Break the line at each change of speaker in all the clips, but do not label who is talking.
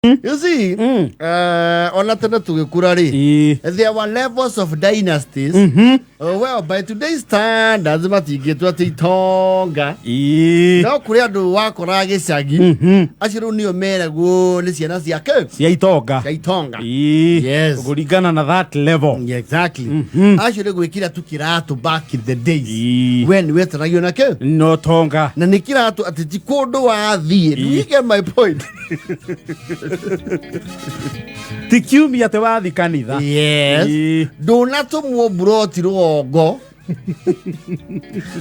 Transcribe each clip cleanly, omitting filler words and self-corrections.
You see, ona tene tũgĩkũra rĩ, there were levels of dynasties. Well, by today's standards matingĩtua atĩ itonga. No kũrĩ andũ wakoraga gĩcagi, acio rĩu nĩo meragwo nĩ ciana ciake
cia itonga.
Cia itonga.
Yes. Kũringana na that level.
Yeah, exactly. Acio nĩ gwĩkĩra tu kĩratũ back in the days. We nĩ wetanagio na kĩ?
No tonga.
Na nĩ kĩratũ atĩ ti kũndũ wathiĩ. Do you get my point?
Ti kiumia atĩ wathi kanitha.
Yes. Ndũnatũmwo mburoti rũgongo,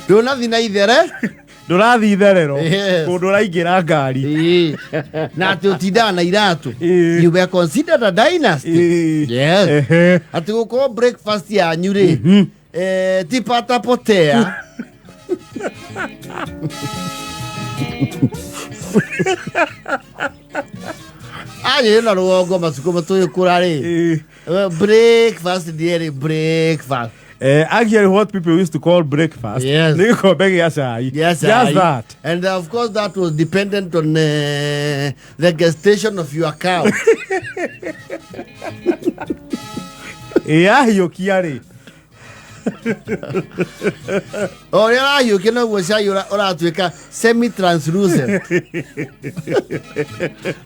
ndũnathi na ithere.
Ndũrathiĩ itherero.
Yes.
Kũndũ ũraingĩra ngari.
Na atĩ ũtindaga na iratũ. You were considered a dynasty. Yes. Atĩ gũkorwo breakfast yanyu rĩ, ti pata potea. Anyĩ na rũgongo matukũ matũgĩkũra rĩ, breakfast ndiarĩ breakfast.
Actually, what people used to call breakfast nĩ gĩkombe gĩa cai.
Yes,
Just that.
And of course that was dependent on the gestation of your cow.
Yahiũkia rĩ.
O ũrĩa ũrahiũkia noguo cai ũratuĩka semi translucent,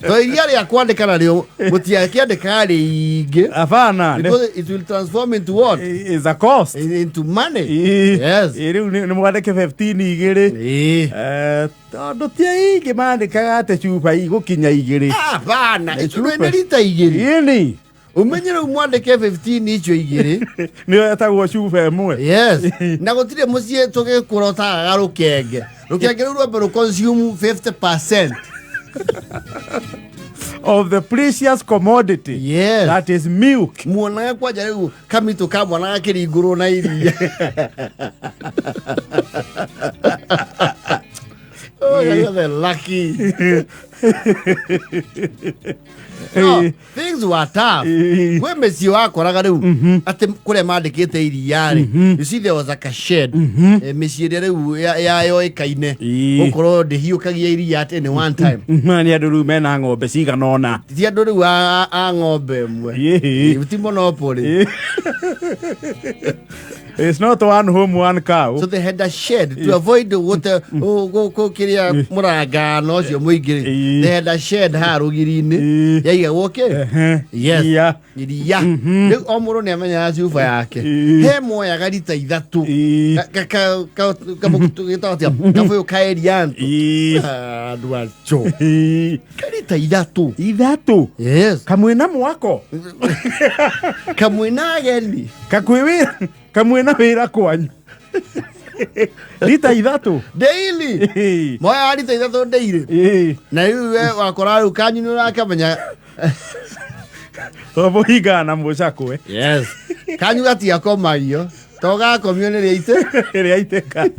to iria rĩa kwandĩka narĩo mũtiakĩandĩkaga rĩingĩ.
Hapana.
Because it will transform into what?
Is a cost.
Into money. Yes.
Rĩu nĩ mwandĩke 15 igĩrĩ. Tondũ ti aingĩ mandĩkaga atĩ cuba igũkinya igĩrĩ.
Hapana.
Nĩ
icio
cuba.
nĩ rita 2.
Ĩni.
Umenye rĩu mwandĩke 15 icio igĩrĩ.
Nĩyo ĩtagwo cuba ĩmwe.
Yes, na gũtirĩ mũciĩ tũgĩkũra ũtagaga rũkenge. Rũkenge rũu rwambe rũconsume 50%
of the precious commodity that is milk.
Muonaga kwanja rĩu kamitũ ka mwana gakĩringũrwo na iria. Oh, you're the lucky. No, things were tough. Kwĩ mĩciĩ wakoraga rĩu atĩ kũrĩa mandĩkĩte iria rĩ, you see, there was like a shed. Mĩciĩ ĩrĩa rĩu yayoĩkaine gũkorwo ndĩhiũkagia iria at any one time.
Nĩ andũ rĩu mena ng'ombe cigana ũna.
Ti andũ rĩu a ng'ombe ĩmwe. Ti monopoly.
It's not one home, one cow.
So they had a shed to avoid gũte kiria mũrangano ũcio mũingĩ rĩ. They had a shed haha rũgiri-inĩ yaigagwo kĩ? Yes.
Iria.
Iria. Rĩu o mũndũ nĩ amenyaga cuba yake. He moyaga rita 3. Gĩtagwo atĩa? Kabũyũ ka Elianto. Andũ acio. Karita 3.
3.
Yes.
Kamwe na mwako.
Kamwe na ageni.
Kakwĩ wĩra kamwe na wĩra kwanyu. Rita 3.
Daily. Moyaga rita 3 daily. Na rĩu we wakora rĩu kanyu nĩ ũrakamenya.
To mũhingana na mũcakwe.
Yes. Kanyu gatiakomagio. To gakomio nĩ rĩaite.
Rĩa itĩka.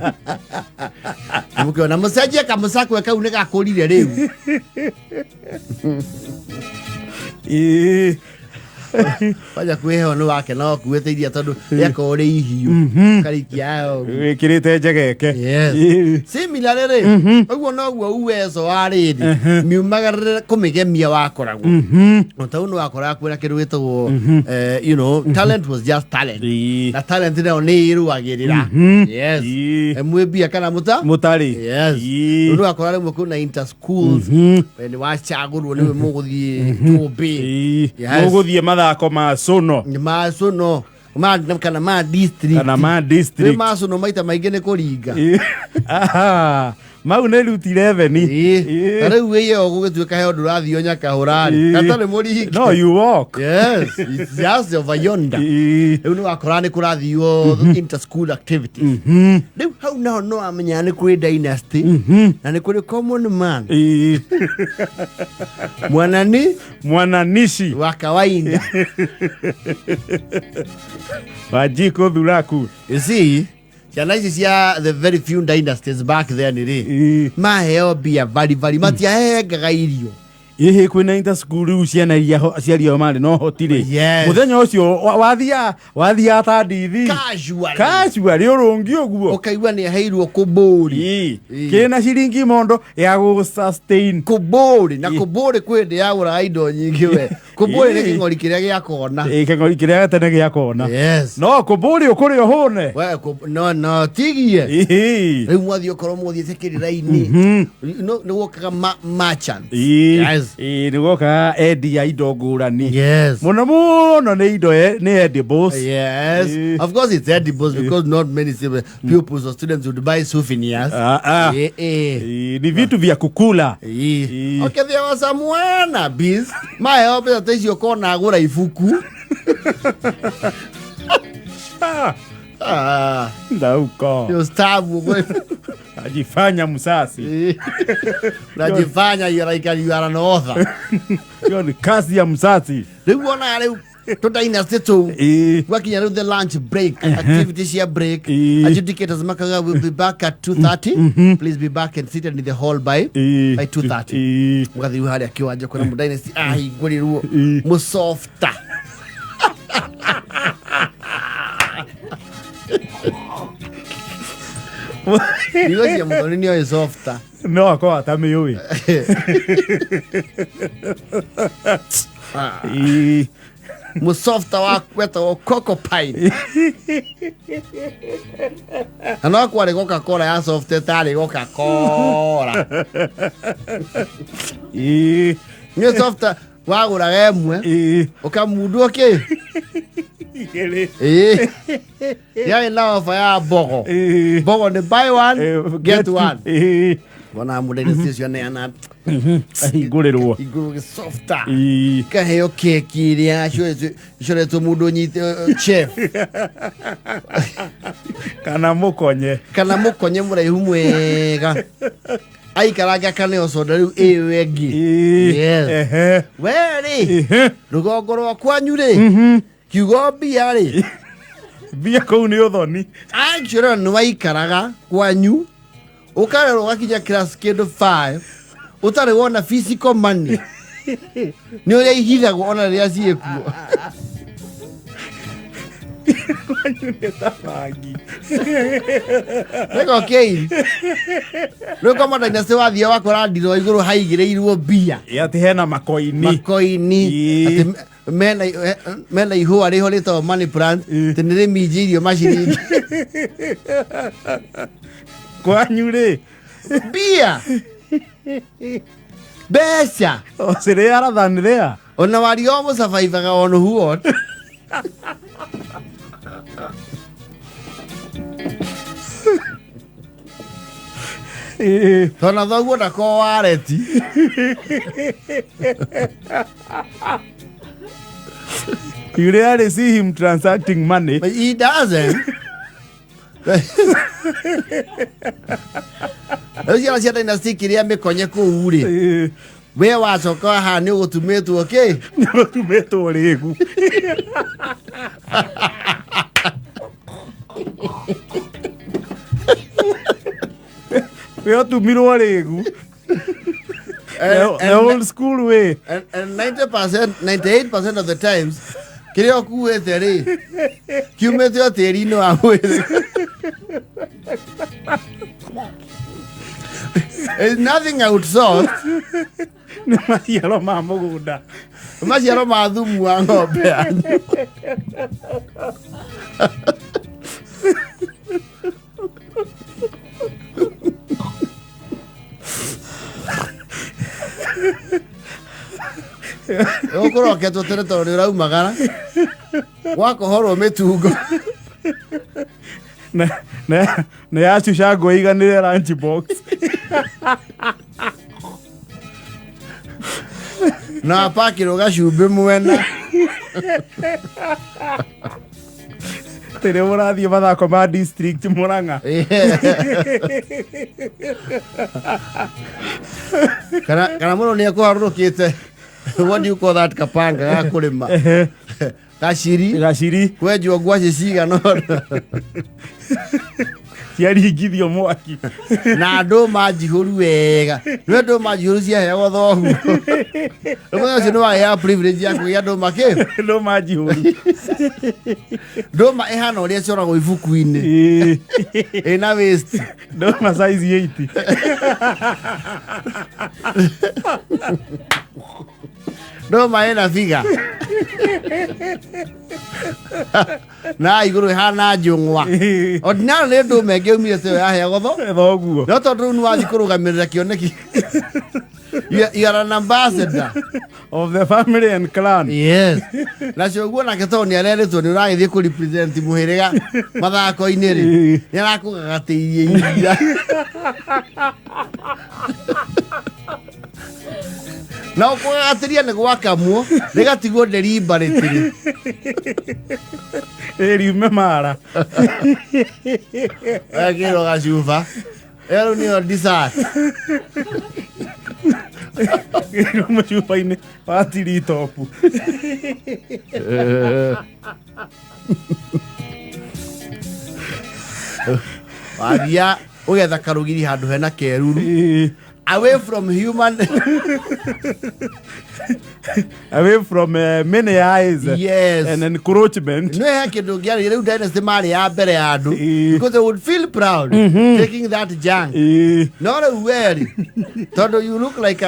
Mũkĩona mũcenjie kamũcakwe kau nĩ gakũrire rĩu. Kwanja kwĩheo nĩ wake no akuĩte iria tondũ rĩakorwo rĩ ihiũ. Karikia ũguo.
Wĩkĩrĩte njegeke.
Yes. Similarly rĩ, ũguo noguo uwezo wa rĩrĩ miumagarĩre kũmĩgemia wakoragwo. O ta ũũ nĩ wakoraga kwĩna kĩndũ gĩtagwo talent was just talent. Na talent nayo nĩ ĩrũagĩrĩra. Yes. Mwĩ mbia kana mũta?
Mũtarĩ.
Yes. Rĩu nĩ wakoraga rĩmwe kwĩna inter schools. We nĩ wacagũrwo nĩwe mũgũthiĩ tũmbĩ. Yes.
Mũgũthiĩ mathako ma cono.
Nĩ ma cono. Ma, kana ma district.
Kana ma district.
Nĩ ma cono maita maingĩ nĩ kũringa.
Aha. Mau nĩ route 11.
Ta rĩu wĩyo gũgĩtuĩka he ũndũ ũrathiĩ o nyakahũra-rĩ. Gatarĩ mũringi.
No, you walk.
Yes, it's just over yonder. Rĩu nĩ wakora nĩ kũrathiio inter school activities. Rĩu hau naho no wamenyaga nĩ kũrĩ dynasty na nĩ kũrĩ common man. Mwanani
Mwananishi
wa kawaida.
Wanjikũ Thuraku.
You see, ciana ici cia the very few dynasties back then rĩ, maheo mbia bari bari matiahengaga irio.
Ĩhĩ, kwĩna inter school rĩu ciana iria aciari ao marĩ na ũhoti rĩ.
Yes.
Mũthenya ũcio wathiaga ta ndithi.
Casually.
Casually ũrũngi ũguo.
Ũkaigua nĩ aheirwo kũbũri.
Ĩĩ.
Ĩĩ.
Kĩna ciringi mondo ya gũ sustain.
Kũbũri na kũbũri kwĩ ndĩ yagũraga indo nyingĩ we. Kũbũri nĩ
Ĩĩ.
kĩng'ori kĩrĩa gĩa kona.
Ĩĩ, kĩng'ori kĩrĩa gatene gĩa kona.
Yes.
No kũbũri ũkũrĩa ũhũne.
We, no no tigie.
Ĩĩ.
Rĩu mwathiĩ ũkorwo mũthiĩte kĩrĩra-inĩ nĩ wokaga merchants.
Ĩĩ.
Yes.
Ĩĩ, nĩ gokaga endia indo ngũrani.
Yes.
Mũno mũno nĩ indo nĩ edibles.
Yes.
Eh.
Of course it's edibles because not many pupils or students would buy souvenirs.
Ah, ah.
Eh, eh.
Ĩĩ, ni vitu vya kukula.
Eh.
Eh.
Ũkĩthiĩ wa Samuana bis maheo mbeca ta icio ũkona agũra ibuku.
Ah,
Ah,
ndauko.
nĩ ũstabu ũgũra ibuku.
Ajifanya msasi.
Eh. Unajifanya you are like you are an author.
Hiyo ni kazi ya msasi.
Rĩu ona rĩu tũ dynasty tũu
Ĩĩ.
gwakinya rĩu the lunch break, activity cia break,
Ĩĩ.
adjudicators makaga will be back at 2:30, please be back and seated in the hall by
Ĩĩ.
by 2:30.
Ĩĩ.
Mũgathiĩ rĩu harĩa kĩwanja kwĩna mũ dynasty ahingũrĩrwo
Ĩĩ.
mũsofta. Igo cia mũthoni nĩoĩ softa.
No akorwo atamĩũĩ. Ĩĩ.
Mũsofta wa wetagwo Coco Pine na no kwarĩ Coca-Cola ya soft ĩtarĩ Coca-Cola.
Ĩĩ.
Nĩ softa wagũraga ĩmwe
Ĩĩ.
ũkamundwo kĩ.
Igĩrĩ.
Ĩĩ, yarĩ na ofa ya mbogo.
Ĩĩ.
Mbogo nĩ buy one get one.
Ĩĩ.
Wona mũndũ ũcio neana
Ahingũrĩrwo.
igũrũ gĩsofta.
Ĩĩ.
Kaheo keki ĩrĩa coretwo mũndũ ũnyite chef.
Kana mũkonye.
Kana mũkonye mũraihu mwega aikaranga kaneo soda rĩu ĩyo ĩngĩ.
Ĩĩ.
Yes.
Ehe.
We rĩ,
Ehe.
rũgongo rwa kwanyu rĩ, kiugo mbia rĩ,
Mbia kũu nĩ ũthoni.
Actually nĩ waikaraga kwanyu ũkarerwo ũgakinya class kĩndũ 5 ũtarĩ wona physical money, nĩ ũrĩa ihithagwo ona rĩrĩa ciĩkuo.
Kwanyu nĩ ta bangi.
Rĩgo kĩi rĩu kwa dynasty wathiĩ wakora ndiro igũrũ haigĩrĩirwo mbia.
Ĩ, atĩ hena makoini.
Makoini.
Ĩĩ.
Atĩ mena ihũa rĩho rĩtagwo money plant.
Ĩĩ.
Atĩ nĩ rĩminjĩirio maciringi.
Kwanyu rĩ,
mbia mbeca
ocĩrĩ than there.
Ona wario mũcabaibaga on what.
Ĩĩ.
Tona thoguo ndako wareti.
You rarely see him transacting money.
But he doesn't. Rĩu ciana cia dynasty kĩrĩa mĩkonye kũu rĩ,
Ĩĩ.
we wacoka haha nĩ ũgũtumĩtwo kĩ.
Nĩ ũtumĩtwo rĩgu. We ũtumirwo rĩgu. The old school way.
And 90%, 98% of the times kĩrĩa ũkuĩte rĩ kiumĩte o tĩri-inĩ wa mwĩrĩ. It's nothing outsourced.
Nĩ maciaro ma mũgũnda.
Maciaro ma thumu wa ng'ombe yanyu. Ũkũroketwo tene tondũ nĩ ũraumagara wakohorwo mĩtungo.
Na yacuca ngũ iganĩre lunch box.
Na wapakĩrwo gacumbĩ mwena.
Tĩrĩ mũrathiĩ mathako ma district Mũrang'a.
Kana mũno nĩ ekũharũrũkĩte, what do you call that, kapanga ga kũrĩma gaciri.
Gaciri.
Kwenjwo ngwacĩ cigana ũna.
Ciaringithio mwaki.
Na ndũma njihũru wega, nĩwe ndũma njihũru ciaheagwo thoguo. Mũthenya ũcio nĩ wagĩaga privilege ya kũgĩa ndũma kĩ?
Ndũma njihũru.
Ndũma ĩhana ũrĩa ĩcoragwo ibuku-inĩ. Ĩna waste.
Ndũma size 8.
Ndũma ĩna figa na igũrũ ĩhana njũng'wa. Ordinarily nĩ ndũma ĩngĩ yaumire ta ĩyo yaheagwo tho
Thoguo.
No tondũ rĩu nĩ wathiĩ kũrũgamĩrĩra kĩoneki, you are an ambassador
of the family and clan.
Yes, nacio guo nake tondũ nĩ arerĩtwo nĩ ũragĩthiĩ kũ represent mũhĩrĩga mathako-inĩ rĩ, nĩ arakũgagatĩirie iria na ũkũgagatĩria nĩ gwakamwo rĩgatigwo deliberately.
Ĩriume mara.
Wekĩrwo gacuba ĩyo rĩu nĩyo dessert.
Ĩriume cuba-inĩ wa tiritopu.
Wathia ũgetha karũgiri handũ hena keruru, away from human
Away from many eyes
Yes.
and encroachment.
No he kĩndũ ngĩarĩria rĩu, dynasty marĩ ya mbere ya andũ because they would feel proud taking that junk. No rĩu weri tondũ you look like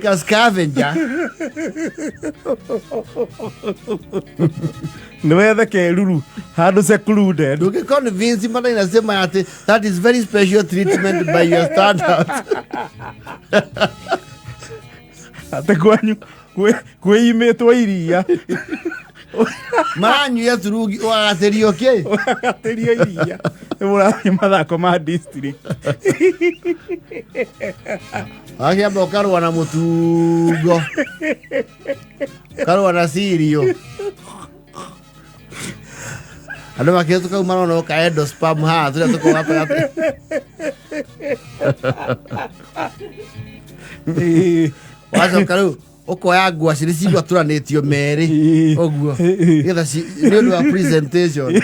a scavenger.
Nĩ wethe keruru handũ secluded.
Ndũngĩ convince madynasty maya atĩ that is very special treatment by your standards.
Atĩ kwanyu kwĩimĩtwo iria.
Maranyuia turungi ũgagatĩrio kĩ?
Ũgagatĩrio iria nĩ mũrathiĩ mathako ma district.
Wakĩamba ũkarũa na mũtungo, ũkarũa na cirio, andũ makĩhĩtũka u marona ũkaendo spam haha tũrĩa tũkoragwo gatagatĩ. Wacoka rĩu ũkoya ngwacĩ nĩ cigwatũranĩtio merĩ ũguo nĩgetha nĩ ũndũ wa presentation.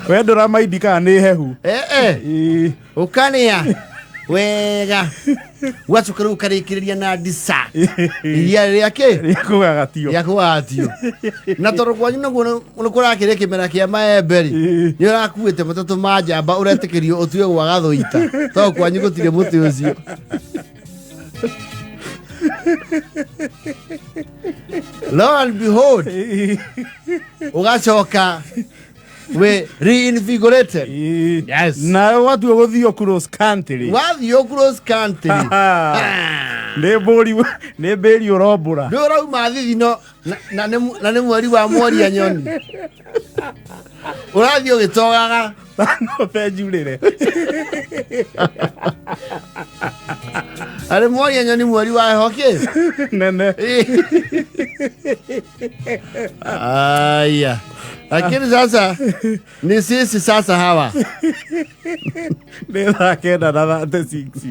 We ndũramaindi kana nĩ hehu.
Eh, eh. Ũkarĩa wega, wacoka rĩu ũkarĩkĩrĩria na dessert, iria rĩa kĩ?
Rĩa kũgagatio.
Rĩa kũgatio. Na tondũ kwanyu naguo nĩ kũrakĩrĩ kĩmera kĩa maembe rĩ, nĩ ũrakuĩte matatũ ma njamba ũretĩkĩrio ũtue gwa gathũita tondũ kwanyu gũtirĩ mũtĩ ũcio. Lo and behold, ũgacoka we reinvigorated. Yes.
Nawe watua gũthiĩ cross country.
Wathiĩ cross country.
Nĩ mbũri, nĩ mbĩri ũrombũra.
Nĩ ũrauma thithino na nĩ mweri wa mworia nyoni, ũrathiĩ ũgĩtogaga.
Tano benjurĩre.
Arĩ mworia nyoni mweri wa heho kĩ?
Nene.
Aya, lakini sasa ni sisi sasa hawa.
Nĩ thaa 9 na 36.